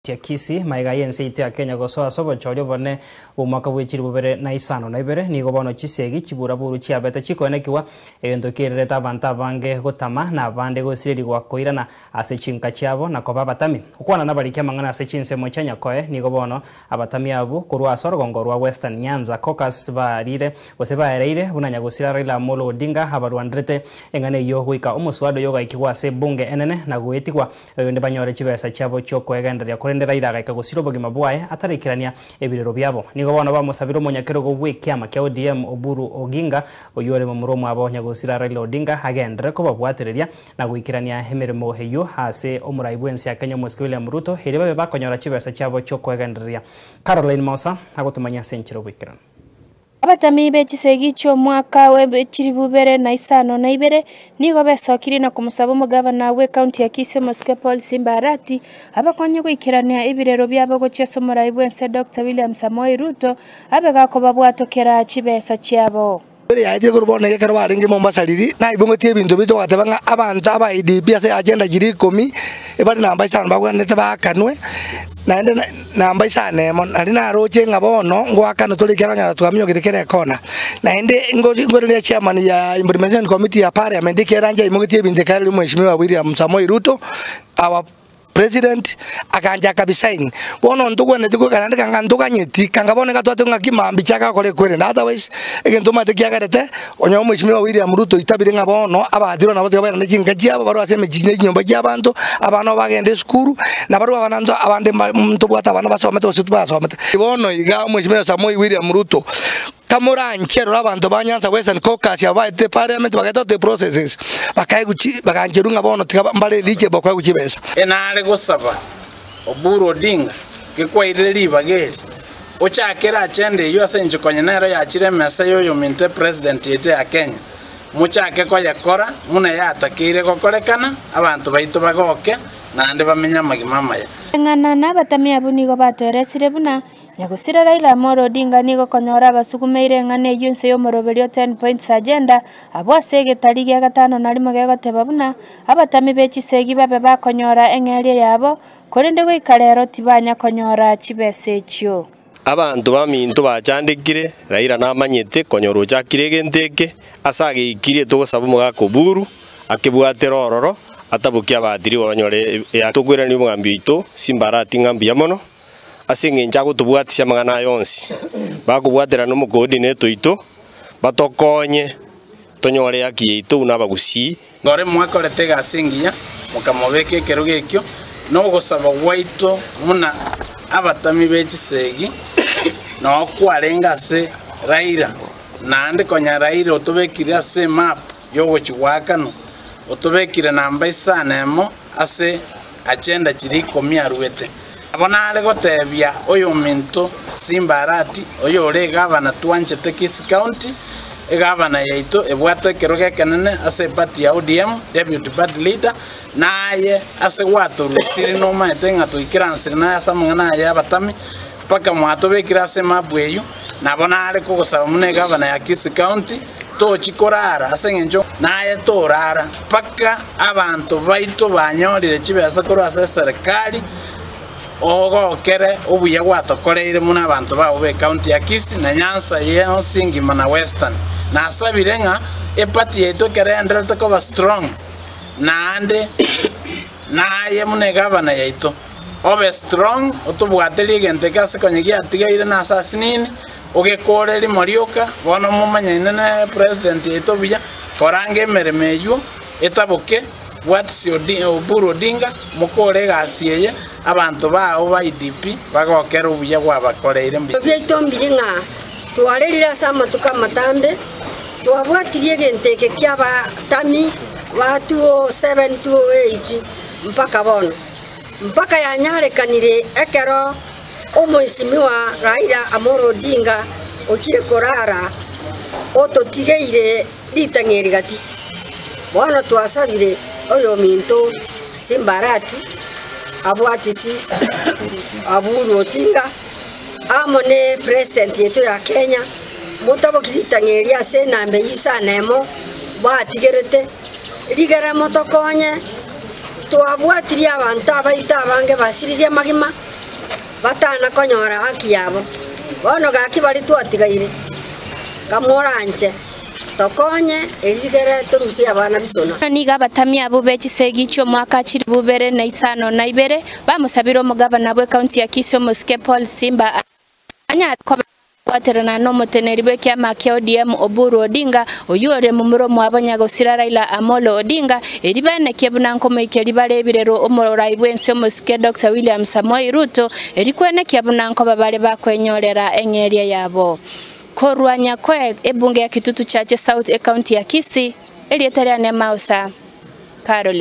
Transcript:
Chia Kisii, magega y'ense yaito ya Kenya gosoa ase obochori obonene bw'omwaka bwe chilifu bibere na isano na ibere, nigo bono chisegi chiburaburu chiabete chikoenekigwa, egento kiererete abanto abange gotama na abande gosirerigwa koirana ase chinka chiabo na koba abatami. Gokwana nabariki amang'ana ase chinsemo chia Nyakoe, nigo bono abatami abwo korwa ase orogongo rwa Western Nyanza Caucus barire gose baereire buna nyagosira Raila Amolo Odinga abarwanderete eng'ana eyio goika omoswada oyo ogaikigwa ase ebunge enene na goetigwa Erinde banyore chibesa chiabo chi'okwegendereria, korende Raila agaika gosira obogima bwaye ataraikerania ebirero biabo. Nigo bono bamosabire omonyakerogo bw'ekiama kia ODM Oburu Oginga, oyio ore momura omwabo nyagosira Raila Odinga agenderere kobabwatereria na goikerania emeremo eyio ase omorai bw'ense ya Kenya omosike William Ruto erio babe bakonyora chibesa chiabo chi'okwegendereria. Caroline Mosa agotomanyia ase enchera oboikeranu. Abatami be chisegi chi'omwaka bwe chilifu ibere na isano na ibere nigo besokirie na komosaba omogavana bw'ecounty ya Kisii omosike Paul Simba Arati abakonye goikerania ebirero biabo gochia ase omorai bw'ense Doctor William Samoei Ruto abe gakobabwatokera chibesa chiabo. Ere yaetire korwa bono iga ekero barenge Mombasa riria, naibong'etie ebinto biaito bagateba ng'a abanto aba IDP ase agenda chiria ikomi, ebare namba isano bagwenerete baakanwe, naende namba isano emo, naende naroche ng'a bono ngoakanwa tore ekiagera onyora twaminyokire kera ekona. Naende ngoreria chairman ya implementation committee ya parliament ekiagera inche aimogetie ebinto ekero riria mweshimiwa William Samoei Ruto, our President agancha akabisign. Bono ntogwenereti goika naende kanga ntoganyeti, kanga bono iga twateba ng'aki mambia chiaka gokora ekwerende otherwise egento omanyete kiagerete onye omweshimiwa William Ruto oitabire ng'a bono abaachirwe nabo tiga bairane chinka chiabo barwe ase emechie ne chinyomba chia abanto, abana nabo bagende esukuru, na barabwo abana nto abande mba ntobwate abana basomete gose tibasomete. Bono iga omweshimiwa Samoei William Ruto Tamoranche rora abanto ba Nyanza Western Caucus abo baetete parliament bagaeta gote processes bakaegwa chi bagancherwa ng'a bono tiga mbare eligible koegwa chibesa. Enare gosaba Oburu Odinga gekwairire ribaga eri, ochakere agenda eyio ase inche konya nero yachire emesa y'oyominto epresident yaito ya Kenya, mochake koyekora buna yatakeire gokorekana, abanto baito bagoke naende bamenye amagima amaya. Eng'ana na abatami abwo nigo batoeresire buna Nyagusira Raila Amolo Odinga nigo konyora abasugumeire eng'ana eyio inse y'omoroberio Ten Points Agenda abwo ase egetari gia gatano na rimo gegoteba buna abatami be chisegi babe bakonyora eng'eria yabo, korende goika rero tibanya konyora chibesa echio. Abanto baminto bachandekire, Raila namanyete konyora ochakire egento eke, ase ageikirie togosaba omogaka Oburu akebwatere ororo atabokie abaatiriwa banyore tokoirania omogambi oito Simba Arati ng'a mbuya mono. Ase engencho agotobwatisia amang'ana aya onsi, bakobwaterana nomocoordinator oito, batokonye tonyore ehaki yaito buna abagusii. Ngore mwakorete egasi engiya, mokamobeka ekerogo ekio, na ogosaba gwaito buna abatami be chisegi noo kwarenge ase Raila, naende konya Raila otobekire ase emap y'ogochia goakanwa, otobekire namba isano emo ase agenda chiria ikomi aruete. Nabo nare gotebia oyominto Simba Arati, oyore egavana twanchete Kisii County, egavana yaito ebwate ekerogo ekenene ase eparty ya ODM, Deputy Party Leader, naye ase gwatorusirie nomaete ng'a toikeransire naye ase amang'ana aya y'abatami, mpaka mwatobekire ase emapu eyio, nabo nare kogosaba buna egavana ya Kisii County, tochi korara ase engencho naye torara mpaka abanto baito banyorire chibesa korwa ase eserekari, ogokere obuya gwatokoreire buna abanto bao b'ecounty ya Kisii na Nyanza yonsi engima na Western. Nasabire ng'a eparty yaito ekero eendererete koba strong naende naye buna egavana yaito obe strong otobwaterie egento eke ase konya giatigaire na ase asinini Ogekore rimo rioka, bono momanyaine ne president yaito buya, koranga emeremo eywo etaboke, bwatisia Oburu Odinga, mokore egasi eye, abanto bao ba IDP bagokere obuya gwabakoreire mbuya. Biaito mbiri ng'a twarerire ase amatuko amatambe, twabwatirie egento eke ki'abatami ba 2007, 2008 mpaka bono, mpaka yanyarekanire ekero Omoisimigwa Raila Amolo Odinga ochire korara ototigeire ritang'eri gati. Bono twasabire oyominto Simba Arati abwatisi Aburu Odinga amo ne president yaito ya Kenya motaboki ritang'eri ase enamba eyio isano emo batigerete rigere motokonye twabwatirie abanto abaito abange basiririe amagima. Batana konyora haki yabo. Bono gaki baria twatigaire, kamoranche tokonye erigere torusie abana bisona. Nigo abatami abwo be chisegi chi'omwaka 2052 bamosabire omogabana bw'ekaunti ya Kisii omosike Paul Simba anyare koba Gwaterana nomoteneri bw'ekiama kia ODM Oburu Odinga, oyio ore momura omwabo nyagosira Raila Amolo Odinga, eri benekie buna nkomoikeria bare ebirero omorai bw'ense omosike Doctor William Samoei Ruto, eri kwenekia buna nkoba bare bakwenyorera eng'eria yabo. Korwa Nyakoe, ebunge ya Kitutu Chache South, ecounty ya Kisii, erieta riane Mausa Caroline.